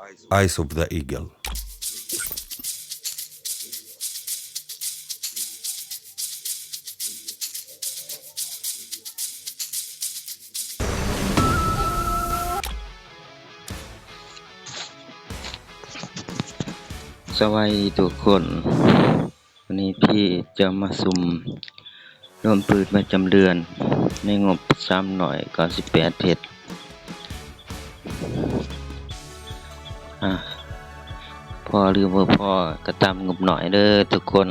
Eyes of the Eagle. ສະບາຍດີທຸກຄົນ. ວັນນີ້ພີ່ຈະມາສຸ່ມລວມປືນປະຈຳເດືອນໃນງົບສາມຮ້ອຍເກົ້າສິບແປດເພັດ. ອາ ພໍຫຼືບໍ່ພໍກໍຕາມງົບໜ້ອຍເດີທຸກຄົນ.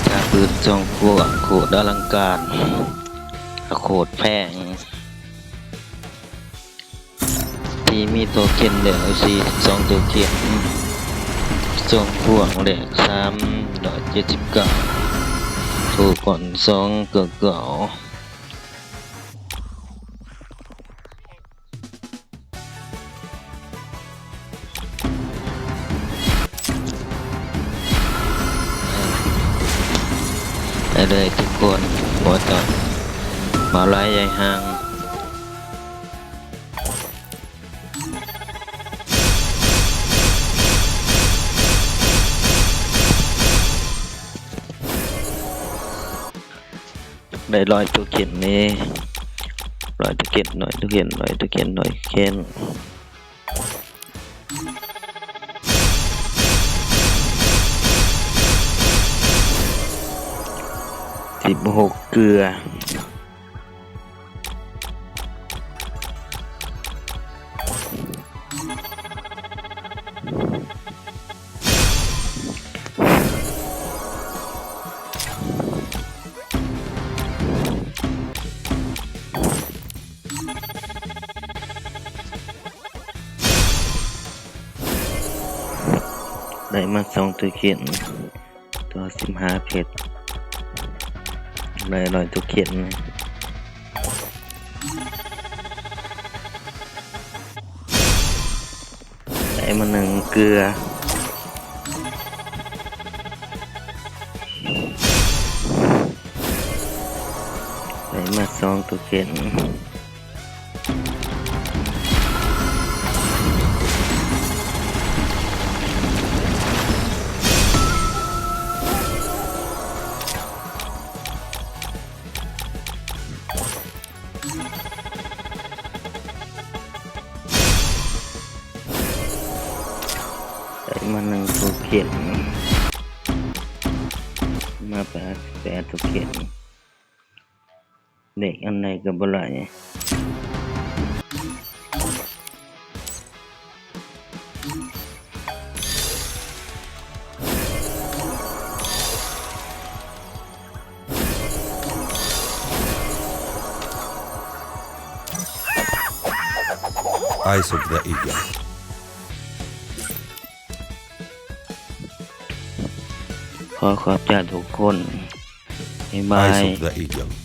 ຈາກປືນສອງຂວງໂຄດອະລັງການ ໂຄດແພງ ທີ່ມີໂທເຄັນແລ້ວສີ່ສິບສອງໂທເຄັນ ສອງຂວງແລກສາມຮ້ອຍເຈັດສິບເກົ້າ ໂທກ່ອນສອງເກົ້າເກົ້າ. ໄປເລີຍທຸກຄົນ ບໍ່ຕ້ອງເວົ້າຫຼາຍໃຫຍ່ຫ່າງ. ໄດ້ຮ້ອຍໂທເຄັນນີ້ ຮ້ອຍໂທເຄັນ ຮ້ອຍໂທເຄັນ ຮ້ອຍໂທເຄັນ ຮ້ອຍໂທເຄັນ ສິບຫົກເກືອ. ໄດ້ມາສອງໂທເຄັນ ຕໍ່ສິບຫ້າເພັດ ໄດ້ຮ້ອຍໂທເຄັນ. ໄດ້ມາໜຶ່ງເກືອ ໄດ້ມາສອງໂທເຄັນ. ໄດ້ມາໜຶ່ງໂທເຄັນ ມາແປດ ແປດໂທເຄັນ. ເລກອັນໃດກໍບໍ່ໄດ້. ຂໍຂອບໃຈທຸກຄົນ. ບາຍບາຍ.